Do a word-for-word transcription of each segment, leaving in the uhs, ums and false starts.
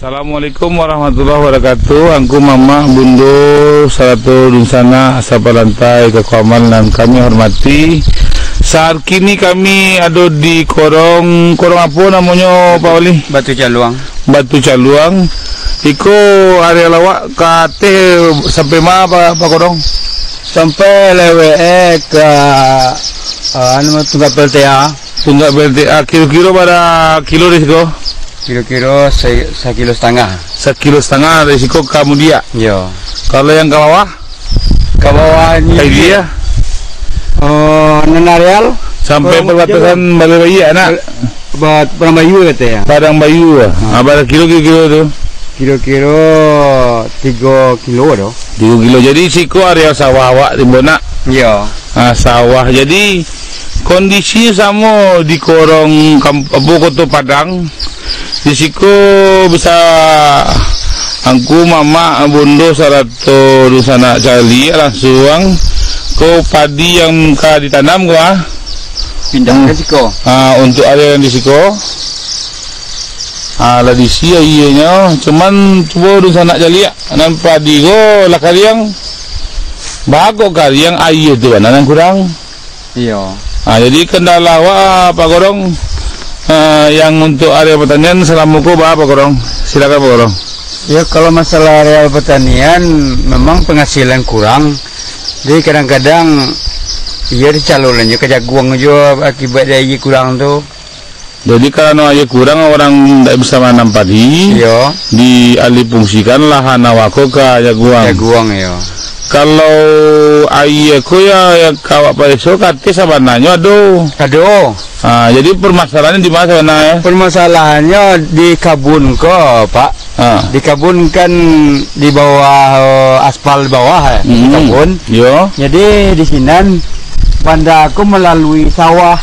Assalamualaikum warahmatullahi wabarakatuh. Angku mamak, bundo, sarato dunsanak sapalantai ka Kuaman nan kami hormati. Saat kini kami ado di korong, korong apo namonyo, Pak Wali? Batu Caluang. Batu Caluang. Iko areal awak ka ateh sampai ma, Pak, Pak Korong? Sampai lewek, eh, ka, ah, anu, Tunggak P L T A. Tunggak P L T A, kiro-kiro bara kilo di siko? Kiro-kiro sa-, sakilo satangah. Sakilo satangah dari siko ka Mudiak? Yo. Kalau yang ka bawah? Ka bawah ni, Ka Ilia? Eh, nan areal? Sampai Korong perbatasan Balai Baiak, nak? Bal-, ba-, Padang Bayu kato ya. Padang Bayu, ah. Ha. Ah, bara kilo kiro-kiro tu? Kiro-kiro tigo kilo doh. Tigo kilo. Jadi siko areal sawah awak, Timbo, nak? Yo. Ah, sawah. Jadi, kondisinyo samo di korong kam-, apo, Koto Padang. Di siko bisa angku, mamak, bundo, sarato dunsanak caliak langsuang ko padi yang ka ditanam ko, ah. Pindah ka Hmm. siko. Ah, untuk areal yang di siko. Ah, lah diisi aianyo. Cuman, cubo dunsanak caliak. Nan padi ko lah kariang. Baa kok kariang, aia tu bana nan kurang. Iyo. Ha, jadi kendala awak, Pak Korong, eh, yang untuk areal pertanian salamo ko baa, Pak Korong? Silakan, Pak Korong. Ya, kalau masalah areal pertanian, memang penghasilan kurang. Jadi, kadang-kadang, iyo, dicalonannyo ka jaguang juo akibat dari aia kurang tu. Jadi, karano aia kurang, urang ndak bisa mananam padi, Iyo. dialihfungsikan lahan awak ko ka jaguang. Jaguang, iyo. Kalau aia ko, ya, yang ka awak pareso, ka ateh sabananyo ado. Ado. Ha, jadi, permasalahan di ma sabananyo? Permasalahannyo di kabun ko, Pak. Ha. Di kabun kan di bawah, eh, aspal di bawah, eh, di Hmm. kabun. Yo. Jadi, di sinan banda ko malalui sawah.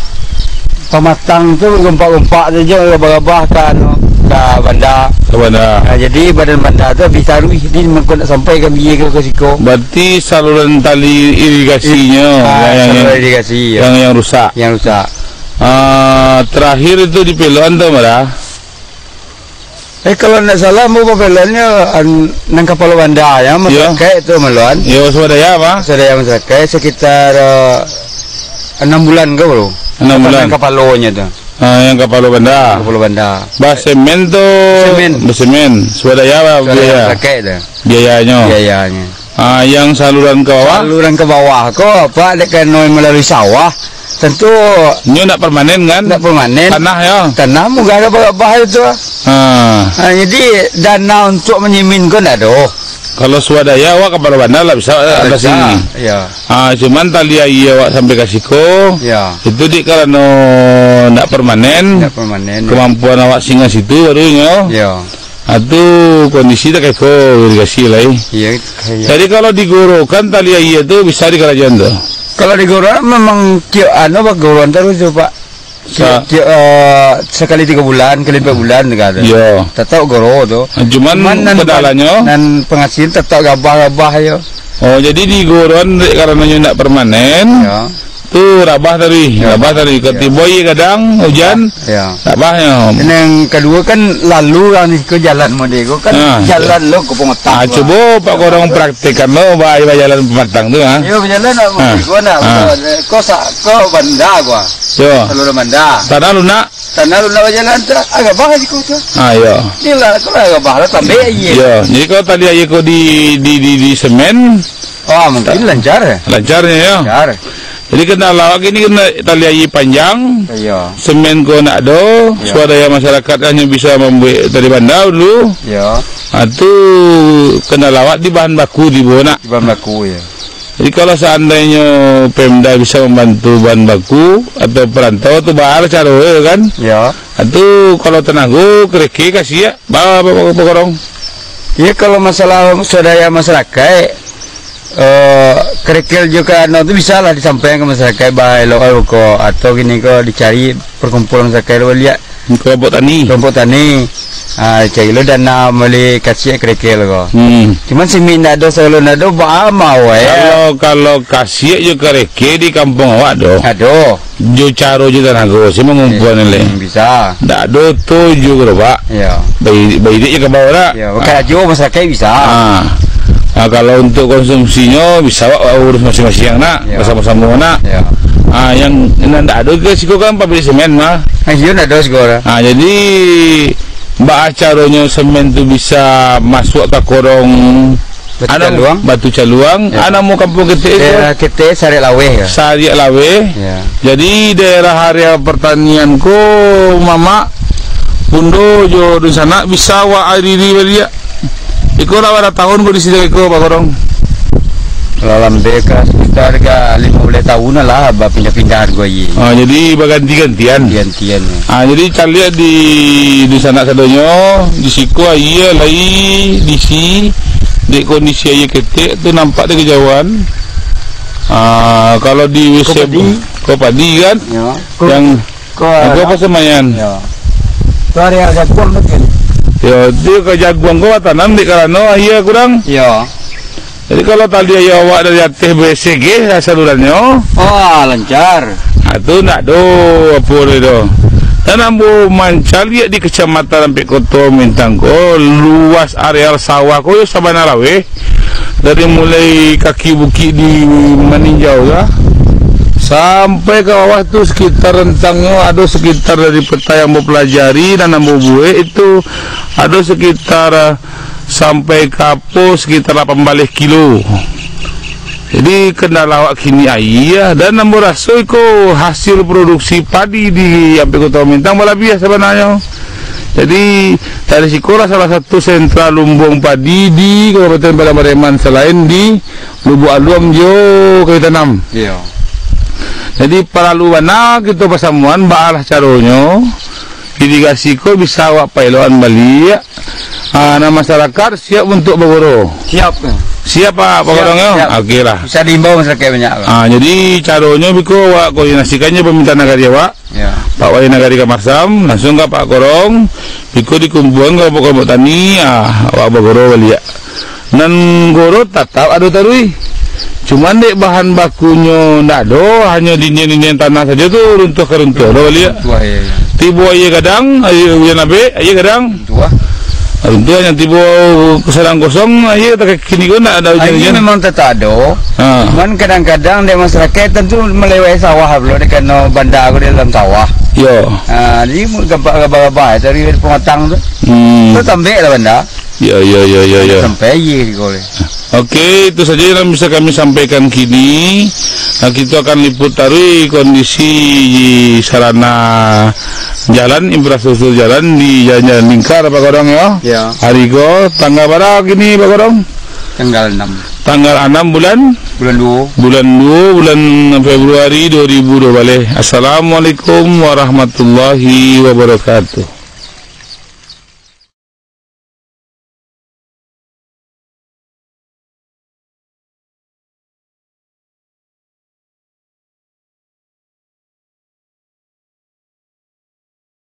Pamatang tu gompak-gompak sajo, rabah-rabah ka anu, ka banda. Ka banda. Ha, jadi badan banda tu habis taruih, di mangko nak sampai ka bia ka, ka siko. Berarti saluran tali irigasinyo I-, ah, yang, yang, saluran yang, irigasi, yo. yang, yang rusak. Yang rusak. Ah, terakhir itu di Peloan tu, Mara? Eh, kalau ndak salah, ambo bapelonnyo, an-, nan kapalo banda, ya, Yo. masyarakat tu, Maluan. Yo, swadaya, apa? Swadaya masyarakat, sekitar, eh, enam bulan ke, bro? Enam Atau bulan. Nan kapalonyo tu. Ah, yang kapalo banda. Kapalo banda. Basemen tu, Semen. basemen. Swadaya, apa Swadaya biaya? masyarakat tu. Biayanyo. Biayanyo. Ah, yang saluran ka bawah? Saluran ka bawah ko, Pak, dek karano malalui sawah, tantu Nyo ndak permanen, kan? ndak permanen. Tanah, yo? Tanah munggah ka bawah itu. Ha. Ha, jadi dana untuk manyemen ko ndak ado. Kalau swadaya awak kapalo banda lah bisa Tak atasi. bisa, ya. Ha, cuman tali aia awak sampai ka siko, Ya. itu dek karano ndak permanen. Ndak permanen, ya. Kemampuan awak singgah situ baru nyo. Ya. Ha, tu kondisi tak kaiko irigasi lai. Iya, iya. Jadi, kalau digorokan tali aia tu, bisa dikarajoan tu? Kalau digorokan, memang tiok anu, Pak, goroan terus tu, Pak. Tiok, Sa- tiok, eh, sakali tigo bulan, kali empat bulan, negara. Iya. Tetap goro tu. Cuman, Cuman nan kendalanya? nan penghasilan tetap gabah-gabah je. Oh, jadi digoroan dek karano nyo ndak permanen. Iya. Tu rabah tadi, Rabah. rabah tadi. Iyo. Katibo aia gadang, hujan, Iyo. rabah nyo. Dan yang kedua kan lalu urang di siko jalan mode ko kan Ah, jalan lo ke pengotang Ah, tu. cubo Pak Korong praktekkan lo, ba-, ba-, jalan pematang tu, ha. Iyo, bajalan nak Ah. mode ko nak. Ah. Ko sa-, ko banda ko. Yo. Saluran banda. Tanah lunak. Tanah lunak bajalan tu, ah, rabah siko tu. Ah, iyo. Inilah, ko lah rabah lah, tambah aia. Yo, jadi kalau tali aia ko di, di, di, di semen, Oh, mungkin lancar, ya? Lancarnya, ya. Lancar. Jadi, kendala awak kini kena tali aia panjang, Iya. semen ko ndak ado, Iya. swadaya masyarakat hanyo bisa mambuek tali banda dulu. Iya. Ha, tu kendala awak di bahan baku tibo nak. Di bahan baku, ya. Jadi, kalau seandainyo Pemda bisa mambantu bahan baku atau perantau tu, baa caro, ya kan? Iya. Ha, tu kalau tanago, kereke, kasiak, ba-, ba-, ba-, Pak Korong. Ya, kalau masalah swadaya masyarakat, eh, kerikil jo ka anu tu bisalah disampaikan ka masyarakat, ba elok ko, atau kini ko dicari perkumpulan masyarakat lo baliak. Kelompok tani. Kelompok tani. Ah, cari lo dana mali kasiak kerikil ko. Hmm. Cuman semen ndak ado, solo ndak ado, baa mau, eh? Kalau, kalau kasiak jo kerikil di kampuang awak doh. Ado. Jo caro jo tanago, si mangumpuan Hmm, ni, leh. Hmm, bisa. Ndak ado tu jo gerobak. Ya. Bai-, baidik jo ka bawah nak. Ya, bakarajo masyarakat bisa. Ah. Ah, kalau untuk konsumsinyo, bisa awak urus masing-masing nak, Ya. basamo-samo nak. Ya. Ah, yang, yang ndak ado ke siko kan pabrik semen mah. Ah, iyo ndak ado siko dah. Ah, jadi, baa caronyo semen tu bisa masuak ka korong Batu anu, Caluang? Batu Caluang, Ya. anu, mau kampuang ketek tu? Daerah ketek Sariak Laweh ya? Sariak Laweh. Ya. Jadi, daerah area pertanian ko, mamak, bundo jo dunsanak bisa awak ariri baliak. Iko lah bara tahun ko di sini iko, Pak Korong? Lah lambek ka sekitar ka limo baleh tahun lah, bapindah-pindahan ko aia. Ah, jadi baganti-gantian. Gantian. Ah, jadi caliak di, di sanak sadonyo, di siko aia lai diisi, dek kondisi aia ketek tu nampak dari kejauhan. Ah, kalau di Ko musim padi. Ko padi kan? Ya. Yang Ko Jaguang apa samayan? Ya. Tu area jaguang mungkin. Ya, tu ka jaguang ko batanam dek karano aia kurang. Ya. Jadi kalau tali aia awak dari ateh beresek ge salurannyo. Ah, lancar. Ah, tu ndak do apo dia tu. Dan ambo mancaliak di Kecamatan Ampek Koto Mintang ko, luas areal sawah ko yo sabana laweh. Dari mulai kaki bukik di Maninjau tu, sampai ka bawah tu sekitar rentangnyo ado sekitar dari peta yang ambo pelajari dan ambo buek itu ado sekitar, ah, sampai ka apo sekitar lapan baleh kilo. Jadi kendala awak kini aia dan ambo raso iko hasil produksi padi di Ampek Koto Mintang balabiah sabananyo. Jadi, dari sikolah salah satu sentra lumbung padi di Kabupaten Padang Pariaman, salain di Lubuk Aluam jo Kayu Tanam. Iyo. Jadi, paralu bana kito pasamuan, baalah caronyo irigasi ko bisa awak pailokan baliak. Ah, nah, masyarakat siap untuk bagoro. Siap. Siap, Pak, Pak Siap, Korong, yo? Siap. Oke lah. Bisa diimbau masyarakat banyak, Pak. Ah, jadi caronyo biko awak koordinasikan jo pemerintah nagari awak. Ya. Pak Wali Nagari Kamarsam, langsung ka Pak Korong, biko dikumpuan kelompok-kelompok tani, ah, awak bagoro baliak. Nan goro tatap ado taruih. Cuman dek bahan bakunyo ndak ado, hanyo dinding-dinding tanah sajo tu runtuah ka runtuah, ado baliak. Runtuah, ya, ya. Tibo aia gadang, aia ujan abek, aia gadang. Runtuah. Runtuah, nan tibo sadang kosong, aia tak kini ko ndak ado Aia ujan-ujan. Memang tatap ado. Ha. Cuman kadang-kadang dek masyarakat tantu malewati sawah pulo, dek karano banda ko di dalam sawah. Yo. Ha, jadi gabak-gabak dari pematang tu. Hmm. Tu tambek lah banda. Yo, yo, yo, yo, yo. Sampai aia di ko. Oke, itu saja yang bisa kami sampaikan kini. Nah, kita akan liput taruih kondisi sarana jalan, infrastruktur jalan di jalan-jalan lingkar, Pak Godong, ya. Ya. Hari ko, tanggal bara kini, Pak Godong? Tanggal enam. Tanggal enam bulan? Bulan dua. Bulan dua, bulan Februari dua ribu dua baleh. Assalamualaikum warahmatullahi wabarakatuh.